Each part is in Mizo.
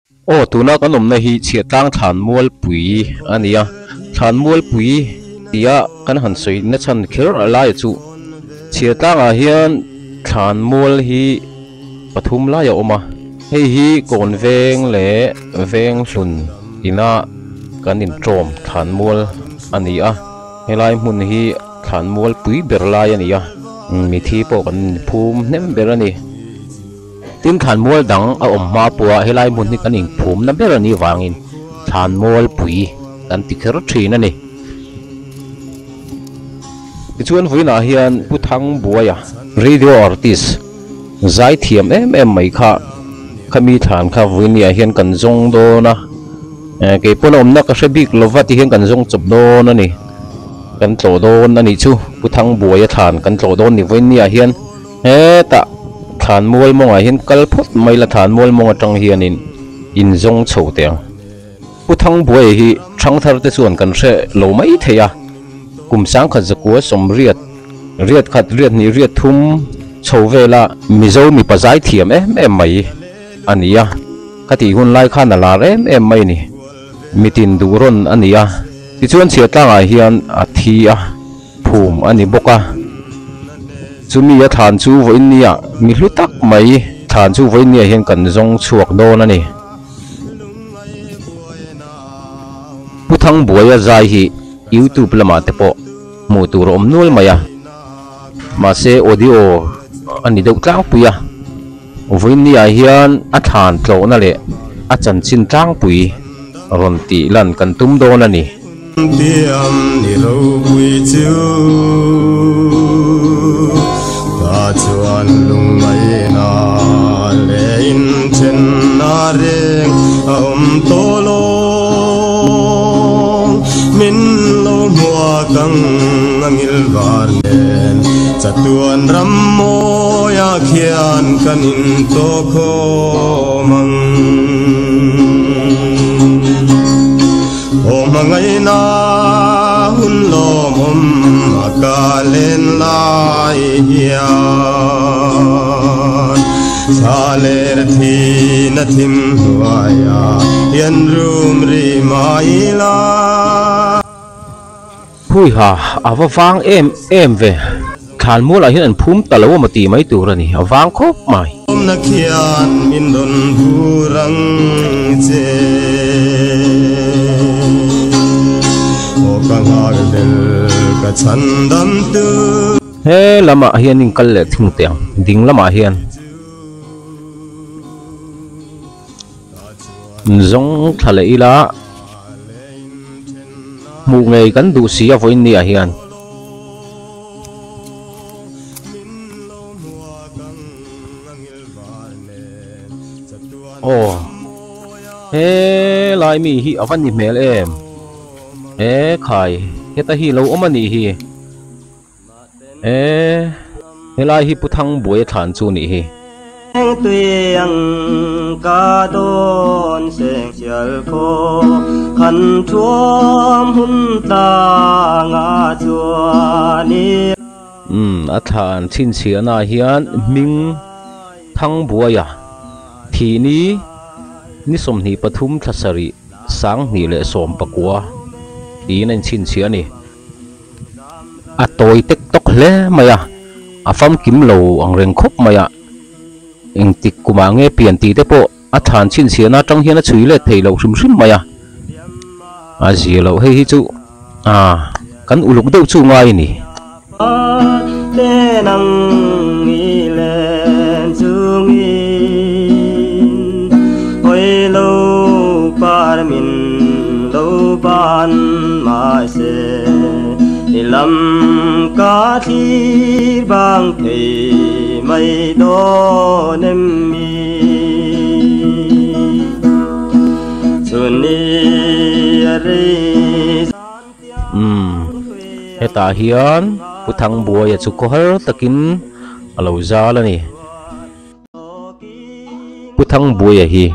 Aw tuna kan awmna hi Chhiahtlang Thlanmualpui a ni a, Thlanmualpui tia kan han sawi na chhan kher a lai chu Chhiahtlangah hian Thlanmual hi pathum lai a awm a, hei hi Kawn veng leh veng hlun ina kan intawm Thlanmual a ni a, helai hmun hi Thlanmualpui ber lai a ni a, mithi pawh kan inphum hnem ber a ni. Tin, thlanmual dang a awm hma pawha helai hmun hi kan inphumna ber a nih vangin thlanmualpui kan ti kher thin a ni. Tichuan vawiinah hian Pu Thangbuaia, Radio Artist, zai thiam em em mai kha khami thlan kha vawiiniah hian kan zawng dawn a, kei pawn a awmna ka hre bik lova ti hian kan zawng chawp dawn a ni. Kan tlawh dawn a nih chu Pu Thangbuaia thlan kan tlawh dawn ni vawiiniah hian. Hetah thlanmual mawngah hian kal phawt mai la thlanmual mawng atang hianin in zawng chho teh ang. Pu Thangbuaia hi Thangthar te chuan kan hre lo mai thei a, kum sangkhat zakua sawmriat, riat khat, riat hnih, riat thum chho vela Mizo mipa zai thiam em em mai a ni a, khatih hun lai khan a lar em em mai a ni. Mitin duh rawn a ni a, tichuan chhiatlangah hian a thi a. Phum a ni bawk a, chumi a thlan chu vawiinnia mi hlu tak mai thlan chu vawiinnia hian kan zawng chhuak dawn a ni. Pu Thangbuaia zai hi YouTube lamah te pawh hmuh tur a awm nual mai a, mahse audio a ni deuh tlangpui a, vawiinnia hian a thlan tlawhna leh a chanchin tlangpui rawn tih lan kan tum dawn a ni. Tiam ni ropui chu ta chuan lungngaihna leh inthenna reng a awm tawh lo. Min lo hmuak ang a ngilvar nen chatuan ram mawiah khian kan intawhkhawm ang. Aw hmangaihna hun lawmawm a ka len lai hian Thla ler thin a thim hnuaiah hian rum ri mai la. Huiha, a va vang em em ve. Thlanmualah hian an phum ta lo amaw tih mai tur a ni, a vang khawp mai. Awmna khian min rawn vur ang che. Aw ka nghak vel ka chhan dam tu. He lamah hian in kal leh thung teh ang, ding lamah hian. Zawng thla leh ila hmuh ngei kan duh si a vawiin ni ah hian. Aw helai mi hi a va ni hmel em he khai heta hi lo awm a nih hi. E, helai hi Pu Thangbuaia thlan chu nih hi. Tui ang ka dawn seng sial khaw khan thuam hun tlanga chuan i. Umm, a thlan chhinchhiahna ah hian hming Thangbuaia thih ni ni 23 thla sarih 2019 tiin a inchhinchhiah a ni. A tawi tek tawk hle mai a, a famkim lo ang reng khawp mai a, engtik kumah nge pian tih te pawh a thlan chhinchhiahna atang hian a chhui let thei loh hrim hrim mai a, a zia loh hei hi chu ah kan uluk deuh chu ngai a ni. Ban mahse i lam ka thlir bang thei mai dawn em mi chhun ni a rei zan tiang Umm hetah hian Pu Thangbuaia chu khawhar takin a lo zal a ni. Pu Thangbuaia hi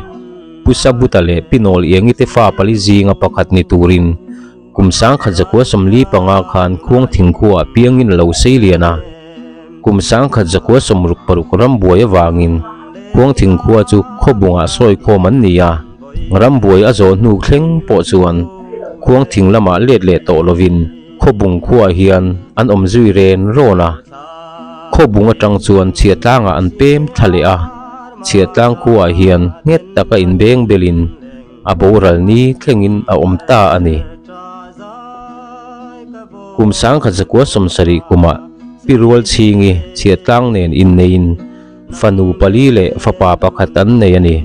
Pu Sabuta leh Pi Nawl Iangi te fa pali zinga pakhat ni turin kum 1945 khan Khuang Thingkhuaah piangin a lo sei lian a. Kum 1966 rambuai avangin Khuang Thingkhua chu khawbungah sawikhawm an ni a. Rambuai a zawh hnu thleng pawh chuan Khuangthing lamah let leh tawh lovin Khawbung khuaah hian an awm zui ren rawn a. Khawbung atang chuan Chhiatlangah an pem thla leh a, Chhiatlang khuaah hian nghet taka inbeng belin a boral ni thlengin a awm ta a ni. Kum sangkhat zakua sawmsarih kumah Pi Rualchhingi Chhiatlang nen inneiin fanu pali leh fapa pakhat an nei a ni.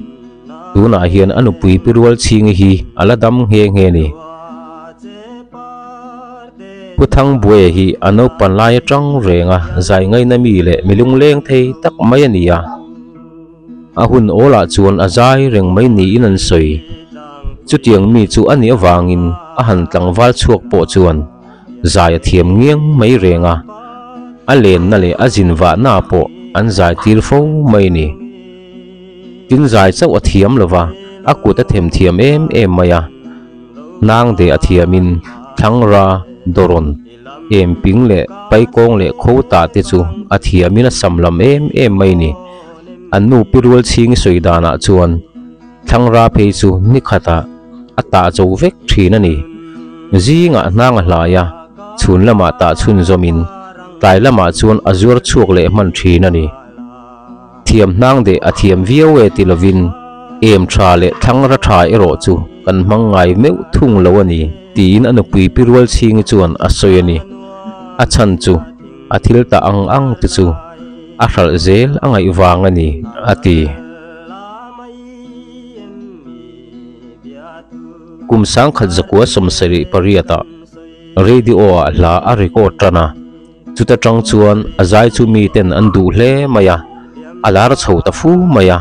Tunah hian a nupui Pi Rualchhingi hi a la dam nghe nghe a ni. Pu Thangbuaia hi a naupan lai atang reng a zai ngaina mi leh mi lungleng thei tak mai a ni a. A hun awlah chuan a zai reng mai niin an sawi. Chutiang mi chu a nih avangin a han tlangval chhuak pawh chuan zai a thiam ngiang mai reng a, a lenna leh a zin vahna pawh an zai tir fo mai a ni. Tin zai chauh a thiam lo va, a kut a them thiam em em mai a. Nang deh a thiamin Thlangra, Dawrawn, Emping leh Paikawng leh Khota te chu a thiamin a sam lam em em mai a ni. An nu Pi Rualchhingi sawi danah chuan Thlangra phei chu ni khatah a tah zo vek thin a ni. Zingah hnang a hlai a, chhun lamah tah chhunzawmin tlai lamah chuan a zuar chhuak leh hman thin a ni. Thiam hnang deh a thiam viau e ti lovin em tha leh thlangra tha erawh chu kan hmang ngai meuh thung lo a ni tiin a nupui Pi Rualchhingi chuan a sawi a ni. A chhan chu a thil ta ang ang te chu a hralh zel a ngaih vang a ni a ti. Kum sangkhat zakua sawmsarih pariatah radio ah hla a record tan a. Chuta tang chuan a zai chu miten an duh hle mai a, a lar chho ta fu mai a.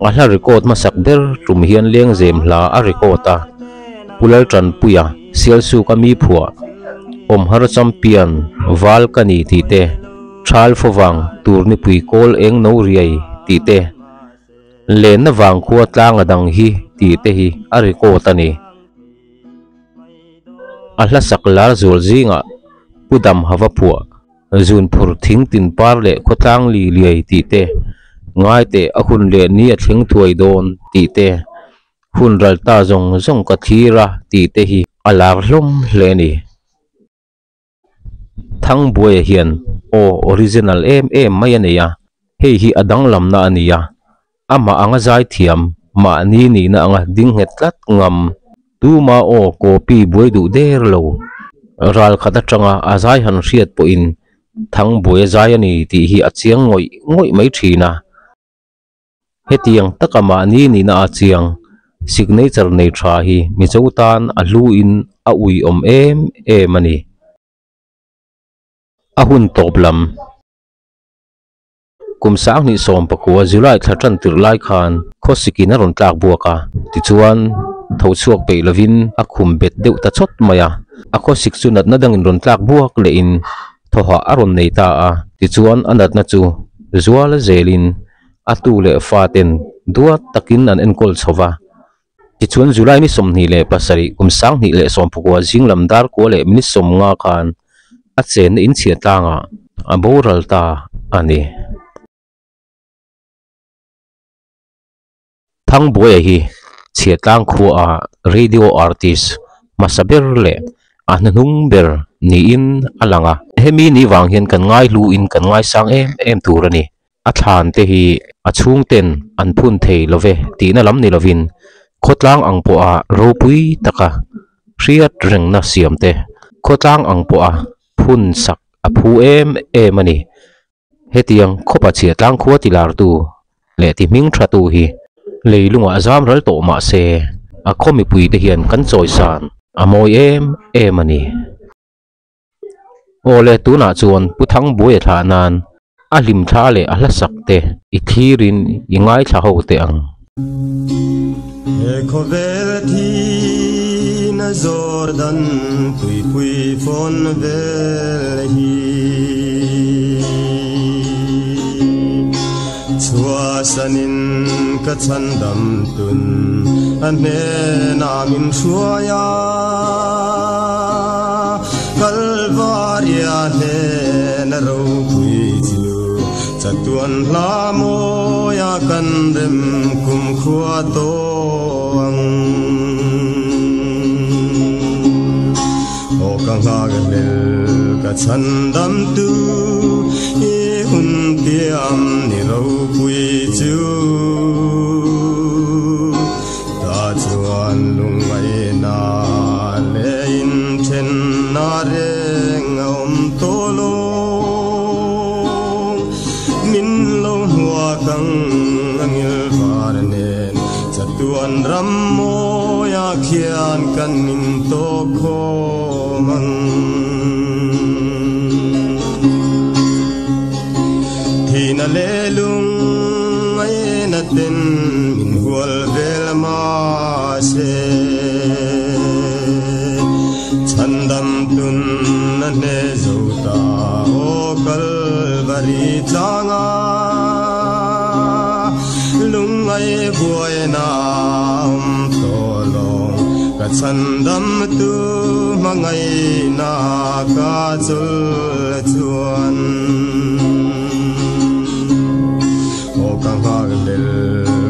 A hla record hmasak ber tum hian Lengzem hla a record a, Pu Laltanpuia Sialsuk a mi phuah, Awmhar Champion, Val ka ni tih te, Thal Fawvang, Turnipui Kawl Eng No Riai tih te, Lenna Vangkhua Tlanga Dang Hi tih te hi a record a ni. A hla sak lar zual zingah Pu Dam Hava phuah Zun phur thing tin par leh khawtlang li liai tih te, Ngai teh a hun leh ni a thleng thuai dawn tih te, Hun ral ta zawng zawng ka thlir a tih te hi a lar hlawm hle a ni. Thangbuaia hian aw original em em mai a nei a, hei hi a danglamna a ni a, amah anga zaithiam, mahni nihna anga ding nghet tlat ngam, tuma aw copy buai duh der lo, ral khat atanga a zai han hriat pawhin Thangbuaia zai a ni tih hi a chiang ngawih ngawih mai thin a. Hetiang taka mahni nihna a chiang, signature nei tha hi Mizo tan a hlu in a uiawm em em a ni. A hun tawp lam. Kum sanghnih sawmpakua July thla tan tirh lai khan khawsikin a rawn tlak buak a, tichuan tho chhuak peih lovin a khum bet deuh ta chawt mai a. A khawsik chu natna dangin rawn tlak buak lehin thawhah a rawn nei ta a, tichuan a natna chu zual zelin A tu leh faten duat takin an enkawl chho va. Tichuan July ni 27 kum 2019 zinglam dar kua leh minute 50 khan a chenna inchhiah tlangah a boral ta a ni. Thangbuaia hi Chhiatlang khuaah radio artist hmasa ber leh a hnuhnung ber niin a lang a. Hemi ni vang hian kan ngaihluin kan ngaisang em em tur a ni. A thlan te hi a chhungten an phun thei lo ve tihna lam ni lovin khawtlang ang pawha ropui taka hriat rengna siam te khawtlang ang pawha phun sak a phu em em a ni. Hetiang khawpa chhiatlang khua ti lartu leh ti hming thatu hi leilungah zam ral tawh mah se a khaw mipuite hian kan chawisan a mawi em em a ni. Awle tunah chuan Pu Thangbuaia thlah nan a hlim thla leh a hla sak te i thlirin i ngaithla ho teh ang. He khawvel thin a Jordan tuipui fawn vel hi Chhuahsanin ka chhandam tun a hnenah min hruai a. Kalvaria hnen a ropui chu chatuan hla mawia kan rem kumkhua tawh ang. ka chhandam tu i hun tiam ni ropui chu ta chuan lungngai na le in then na reng a awm tawh lo min lo hmuak ang angil var nen chatuan ram mawia khian kan in tawh khawm ang. Thina le lung ai na ten min hual vel ma se chandam tun na ne zo ta o Kalvari tlanga lung ai buai na om to long ka chandam tu mangai na ka chul chuan o ka ngal lel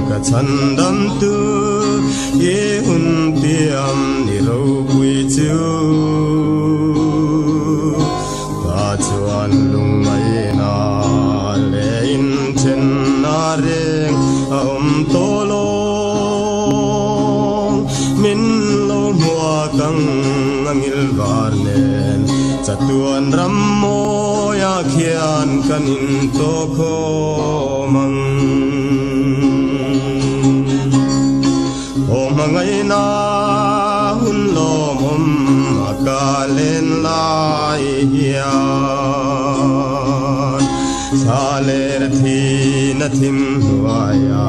ka chandam tu i hun tiam ni ro pui chu ta chuan lung ai na le in then na reng a awm tawh lo min lo hmuak ang angil var nen chatuan ram mawia khian kan in tawh khawm ang. O mangai na hun lawm awm a ka len lai hian thla ler thi na thim hnuaia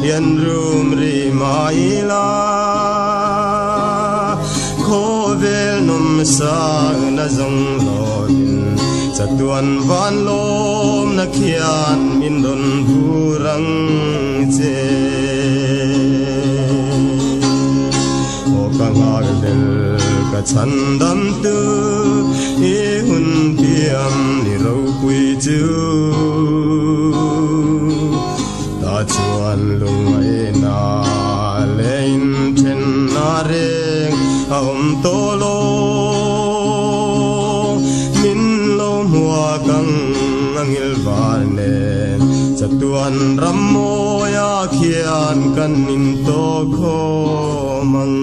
hian rum ri mai la khawvel nawm sang na zawng lovin chatuan van lawm na khian min rawn vur ang che. O ka ngal vel ka chhandam tu i hun tiam ni ropui chu ta chuan lungai na le in then na reng a awm tawh lo min lo hmuak ang angil var nen chatuan ram mawia khian kan in tawh khawm ang.